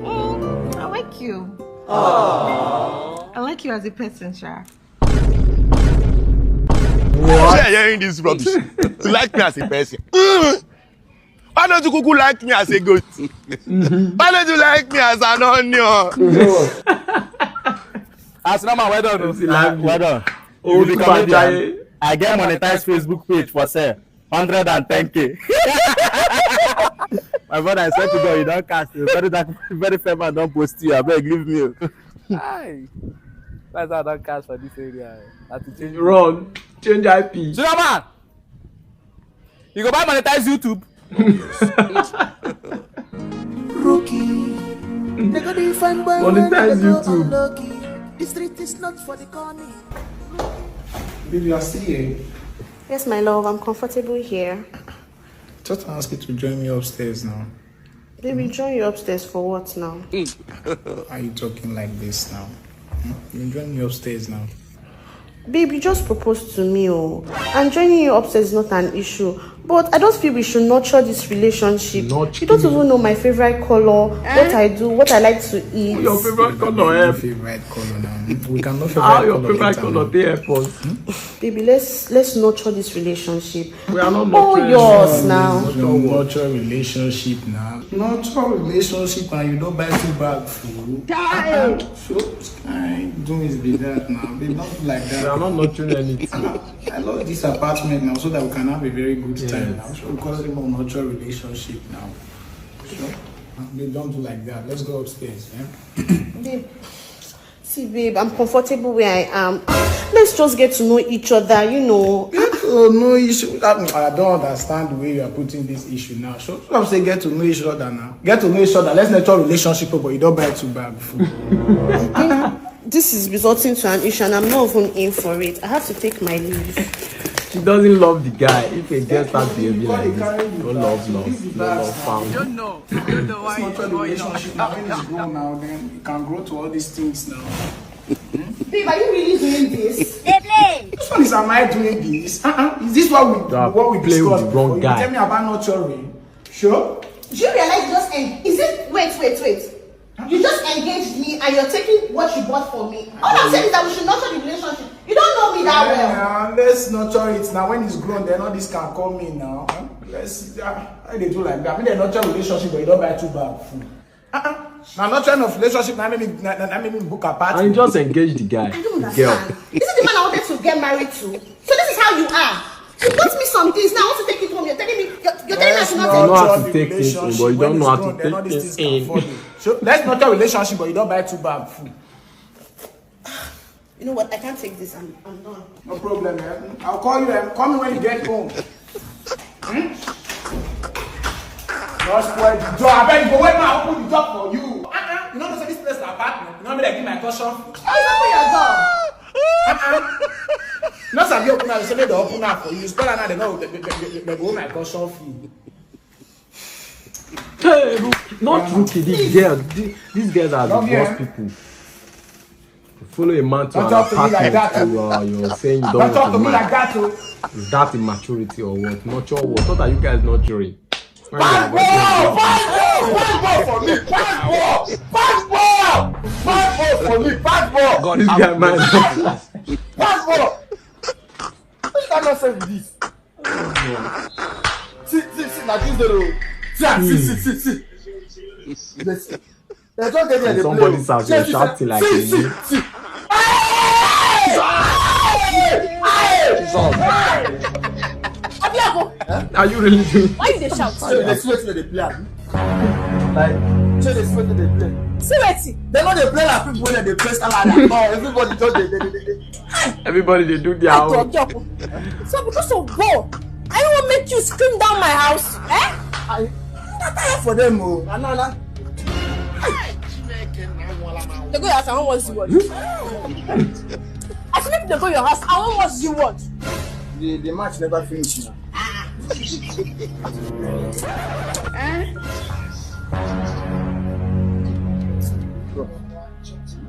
Mm, I like you. I like you as a person, Sha. Why are you hearing this rubbish? You like me as a person? Mm. Why don't you kuku like me as a goat? Why don't you like me as an onion? As number, well done. It's a lively. Well done. Oh, You be look at comedian. that. I get monetized Facebook page for sale. Hundred and ten k. My brother, I swear to God, you don't cast. A very dark, very fair man don't post you. I beg, leave me. Hi. That's how I don't cast for this area. That's to change. Run. Change I P. Sugar man, you go buy monetize YouTube. Rookie. They go dey find boy when Monetize they go YouTube. Unlucky. The street is not for the corny. Baby, you are still here. Yes, my love, I'm comfortable here. Just ask you to join me upstairs now. Baby, join you upstairs for what now? Why are you talking like this now? Hmm? You join me upstairs now. Babe, you just proposed to me, oh. And joining you upstairs is not an issue. But I don't feel we should nurture this relationship. Nurture. You don't even know my favorite color, what I do, what I like to eat. Your favorite color, Your eh? Favorite color now. We can know How favorite your color favorite later. Color dey help us? Baby, let's let's nurture this relationship. We are not All nurturing yours you. Now. No nurture relationship now. Nurture relationship and you don't buy two bag food. So, I don't is be that now. They don't do like We are that. Not nurturing anything. I love this apartment now so that we can have a very good Yes. Time now. So, because we want nurture relationship now. So, they don't do like that. Let's go upstairs. Eh? Babe, see, babe, I'm comfortable where I am. Let's just get to know each other, you know. Oh, no issue. That, I don't understand the way you are putting this issue now. So, so I'm saying get to know each other now. Get to know each other. Let's nurture relationship, but you don't buy two bag food. This is resulting to an issue, and I'm not even in for it. I have to take my leave. She doesn't love the guy. If a girl starts behaving Before like they this, carry you don't back, love you love. leave the No love bags now. found. You don't know. You don't know why It's not it's a going relationship on. now. When it's grown now, then it can grow to all these things now. Babe, are you really doing this? This one is, am I doing this? Uh-uh. Is this what we You are what we playing with discussed the wrong before? Guy. You tell me about nurturing. Sure. Do you realize you just en- is it wait, wait, wait. You just engaged me and you're taking what you bought for me. All I'm saying is that we should nurture the relationship. You don't know me that well. Yeah, let's nurture it now. When it's grown, then all this can come in now. Huh? Let's see. Ah, how they do like that? I mean, they nurture relationship, but you don't buy two bag food. Uh-uh. Now, nurture of relationship, now make me, now, now make me book apartment. And you just engage the guy. I don't The girl. Understand. This is the man I wanted to get married to. So this is how you are. You bought me some things. Now I want to take it home. You're telling me, you're, you're telling me I Let's should You not know take. how Nurture to take things in, relationship. but you When don't know it's how to grown, then all take these things things can in. Follow. So let's nurture relationship, but you don't buy two bag food. You know what? I can't take this. I'm, I'm done. No problem, eh? I'll call you, eh? Call me when you get home. Hmm? Don't spoil the door. I beg you, go wait, man. Open the door for you. Uh-uh. You know, say this place is apartment. You know, me, they give my caution fee. Please open your door. Uh-uh. No, sir, you open now. Say they open now for you. Spoil now, they know, they, they, they, they go my caution fee. Hey, Rookie, not Rookie, this girl. This, these girls are the Love you, worst eh? People. You follow a man to Don't an talk to me like apartment that, and oh. you are, you're saying you don't Don't talk want to a me like man. That, oh. Is that immaturity or what? Nurture what? What are you guys nurturing? When you Five are ball! Five ball! Five ball for me! Five ball! Five ball! Five ball for me! Five ball! This guy, man. Five ball! Which kind of nonsense be this? See, see, see, na this day o. See, see, see, see. Listen. They just dey there, and they somebody's play. House, you're shouting like, see, see, see. Are you really doing? Why you dey shout? So they sweat when they play, abi? Like, so they sweat when they play. See wetin? They know they play like people when they play salad. Oh, everybody just dey, dey, dey, dey. Everybody they do their own. So because of God, I won't make you scream down my house, eh? I not tired for them, oh. Anana. They go your house, I won't watch the world. I should make them go your house, I won't watch the world. The, the match never finish now. Eh? Bro,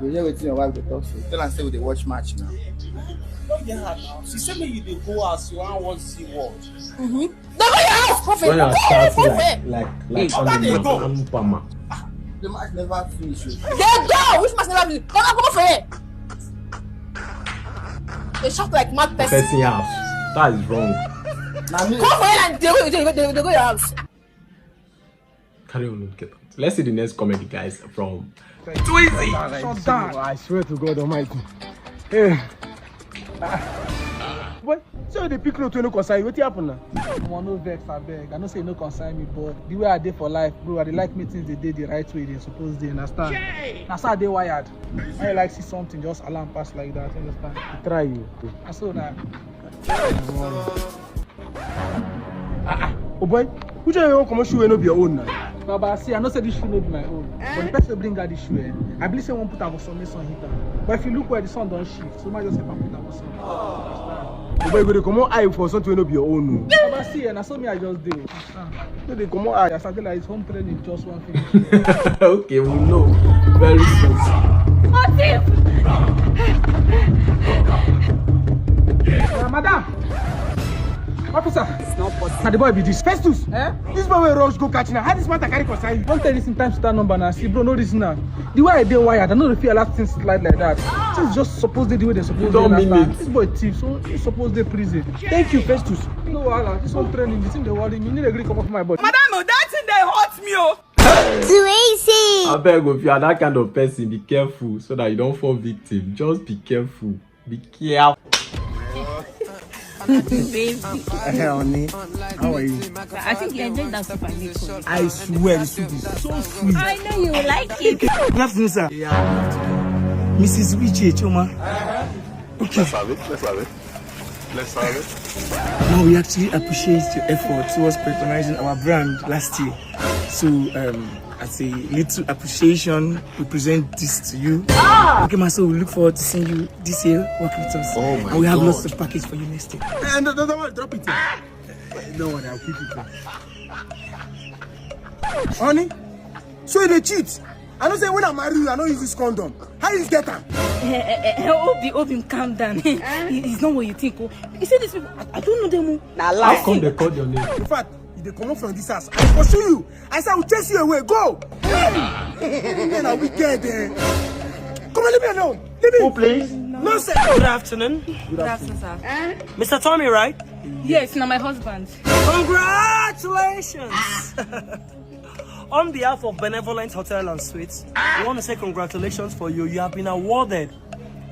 you hear wetin your wife dey talk so? Tell am say we dey watch match now. No get her now. She say make you dey go house, you wan watch the world. Mm-hmm. They go your house, prophet. When you start like, like, like, I'm a man, I'm a man. The match never finish. They go. Which match never finish? Come on, come on for here. They shot like mad person. Person house. That is wrong. Come for here and they go, they go, they go, they go your house. Carry on, get out. Let's see the next comedy, guys, from Twizy. Shut down. I swear to God Almighty. Hey. But so the pick road to no concern you. Wetin happen now? Omo, no vex, abeg. I know say e no concern me, but the way I dey for life, bro, I dey like make things dey dey the right way they suppose dey, understand? Na so I dey wired. I like see something just alarm pass like that, understand? Try you. Na so na. Ah, ah, oh boy, which one you wan comot shoe wey no be your own na? Baba, see, I know say this shoe no be my own, but the person wey bring out this shoe, eh, I believe say one put am for sun, make sun hit am. But if you look well, the sun don shift, so make I just help am put am for sun. Oh boy, you go dey comot eye for something wey no be your own o. Baba, see, eh, na so me I just dey. Ah, no dey comot eye. As I dey like this, home training just wan finish. Okay, we know. Very soon. Motive! Uh, madam! Officer! It's not possible. Na the boy be this. Festus! Eh? This boy wey rush go catch now. How this matter carry concern you? Don tell this in time to that number now. See, bro, no reason now. The way I dey wired, I no dey feel allow things slide like that. Things just suppose dey the way they suppose dey. You don mean it. This boy thief, so he suppose dey prison. Thank you, Festus. No wahala. This one training, the thing dey worry me. You need to gree comot for my body. Madam, oh, that thing dey hurt me, oh. Crazy. Abeg, if you are that kind of person, be careful so that you don't fall victim. Just be careful. Be careful. Baby. Hey, honey. How are you? I think you enjoyed that soup I made for you. I swear, the soup is so sweet. I know you will like it. Good afternoon, sir. Yeah, good afternoon. Missus Uche Choma. Okay. Let's have it. Let's have it. Let's have it. Now we actually appreciate your effort towards patronizing our brand last year. So, um, as a little appreciation, we present this to you. Ah! Okay, ma, so we look forward to seeing you this year, work with us. Oh my God. And we have lots of package for you next year. Eh, no, no, no, drop it here. No one, I'll keep it. Honey, so you dey cheat? I know say when I marry you, I no use this condom. How you get am? Eh, eh, eh, eh, Obi, Obi, calm down. It- it's not what you think. Oh. You see these people, I, I don't know them. Oh. Na lie. How come they call your name? In fact, if they comot from this house, I pursue you. I say I will chase you away. Go. Hey! Men are wicked. Eh? Come on, leave me alone. Leave me. Who, please? No, sir. Good afternoon. Good afternoon, sir. Mister Tommy, right? Yes, now my husband. Congratulations. On behalf of Benevolent Hotel and Suites, we want to say congratulations for you. You have been awarded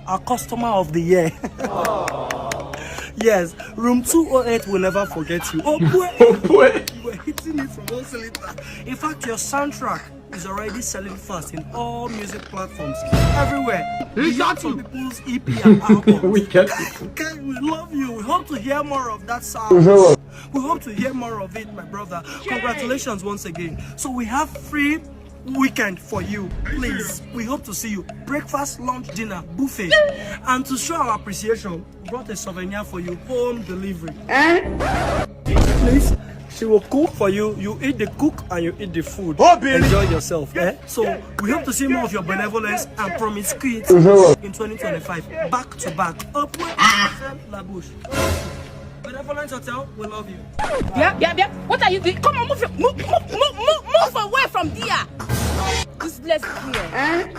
our customer of the year. Yes, room two oh eight will never forget you. Oh boy, oh boy. You were hitting it from all cylinders. In fact, your soundtrack is already selling fast in all music platforms, everywhere. Beyond some people's E P and albums. We get it. Kai, we love you. We hope to hear more of that sound. We hope to hear more of it, my brother. Congratulations once again. So we have free weekend for you. Please, we hope to see you. Breakfast, lunch, dinner, buffet. And to show our appreciation, we brought a souvenir for you, home delivery. Eh? Please, she will cook for you. You eat the cook and you eat the food. Oh, baby. Enjoy yourself, eh? So we hope to see more of your benevolence and promise kids in twenty twenty-five, back to back. Up, la bouche. Benevolent Hotel, we love you. Yeah, yeah, yeah. What are you doing? Come on, move, your, move, move, move, move, move away from there. Useless here.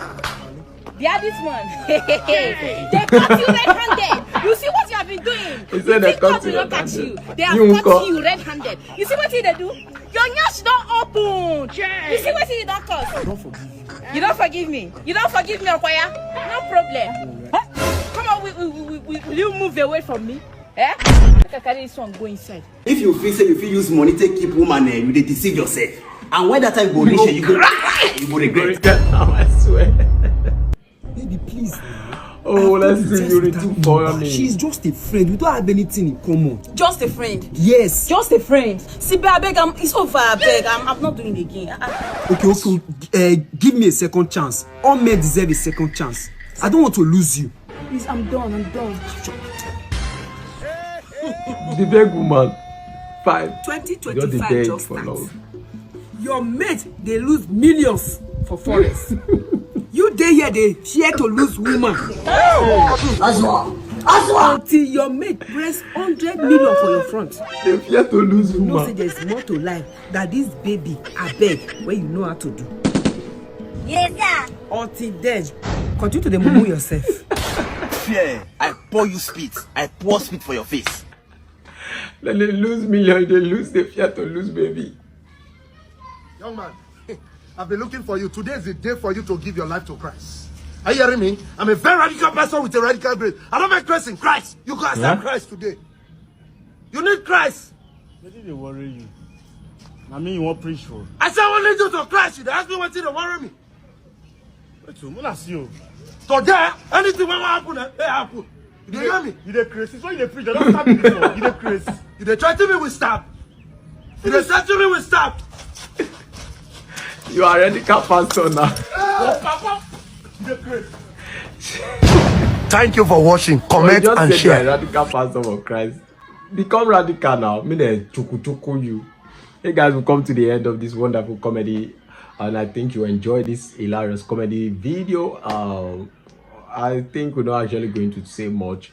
The hardest one. They caught you red-handed. You see what you have been doing. He said they Think God caught you will not catch red-handed. You. They have You caught caught- you red-handed. You see what they do? Your nyash don't open. You see what you don't cause. Don't forgive you. You don't forgive me. You don't forgive me, Okoya. No problem. Huh? Come on, will, will, will, will, will you move away from me? Eh? Make I carry this one go inside. If you feel say you fit use money take keep woman, eh, you dey deceive yourself. And when that time go reach, eh, you go, you go regret. Regret now, I swear. Baby, please. Oh, I've let's told you see just you that return much. for me. She's just a friend. We don't have anything in common. Just a friend. Yes. Just a friend. See, babe, I beg, I'm, it's over, I beg. I'm, I'm not doing it again. I, I, Okay, okay. Uh, give me a second chance. All men deserve a second chance. I don't want to lose you. please, I'm done. I'm done. The big woman. Five. Twenty Just the twenty-five dead just for starts. love. Your mate, they lose millions for forest. You dey here, they fear to lose woman. Aswa! Aswa! Until your mate press hundred million for your front. They fear to lose You know, say woman. There's more to life than this baby, I beg, where you know how to do. Yes, sir. Until then, continue to dey mumu yourself. Fear, I pour you spit. I pour spit for your face. Then they lose million, they lose, they fear to lose baby. Young man, I've been looking for you. Today is the day for you to give your life to Christ. Are you hearing me? I'm a very radical person with a radical brain. I don't make Christ in Christ. You go accept Huh? Christ today. You need Christ. Wetin dey worry you? Na me you wan preach for? I say only you to Christ. You dey ask me wetin dey worry me. Wait o, muna see o. Today, anything wey wan happen, eh, eh, happen. You dey hear me? You dey craze. Since when you dey preach, I don stab you before. You dey craze. You dey threaten me with stab. You dey threaten me with stab. You are radical pastor now. Oh, papa, you dey craze. Thank you for watching. Just say you are radical pastor for Christ. Become radical now. Me dey chuku chuku you. Hey guys, we come to the end of this wonderful comedy, and I think you enjoy this hilarious comedy video. Uh, I think we're not actually going to say much,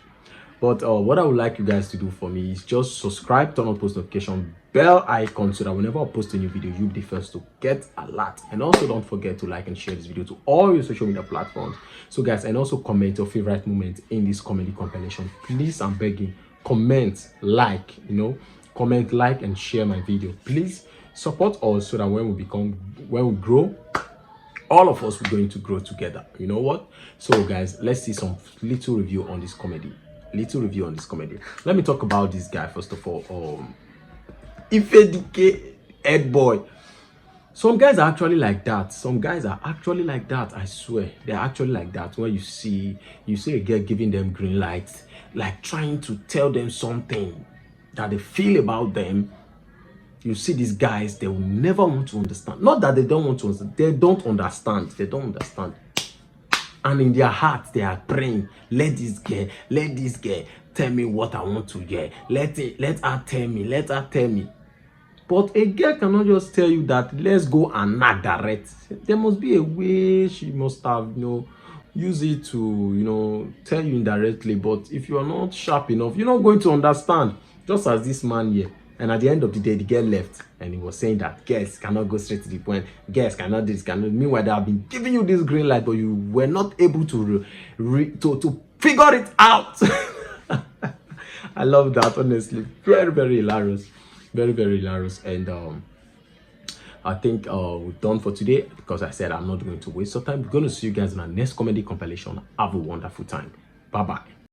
but uh, what I would like you guys to do for me is just subscribe, turn on post notification bell icon, so that whenever I post a new video, you'll be the first to get alert. And also, don't forget to like and share this video to all your social media platforms. So guys, and also comment your favorite moment in this comedy compilation. Please, I'm begging, comment, like, you know, comment, like, and share my video. Please support us so that when we become, when we grow, all of us are going to grow together. You know what? So guys, let's see some little review on this comedy. Little review on this comedy. Let me talk about this guy first of all. Um, Ifedike, head boy. Some guys are actually like that. Some guys are actually like that. I swear, they're actually like that. When you see, you see a girl giving them green light, like, trying to tell them something that they feel about them. You see these guys, they will never want to understand. Not that they don't want to understand. They don't understand. They don't understand. And in their heart, they are praying, "Let this girl, let this girl tell me what I want to hear. Let it, let her tell me, let her tell me." But a girl cannot just tell you that, "Let's go and knock direct." There must be a way she must have, you know, use it to, you know, tell you indirectly. But if you are not sharp enough, you're not going to understand. Just as this man here. And at the end of the day, the girl left, and he was saying that girls cannot go straight to the point. Girls cannot this, cannot. Meanwhile, they have been giving you this green light, but you were not able to re, re, to, to figure it out. I love that, honestly. Very, very hilarious. Very, very hilarious. And um, I think uh, we're done for today because I said I'm not going to waste your time. We're going to see you guys in our next comedy compilation. Have a wonderful time. Bye bye.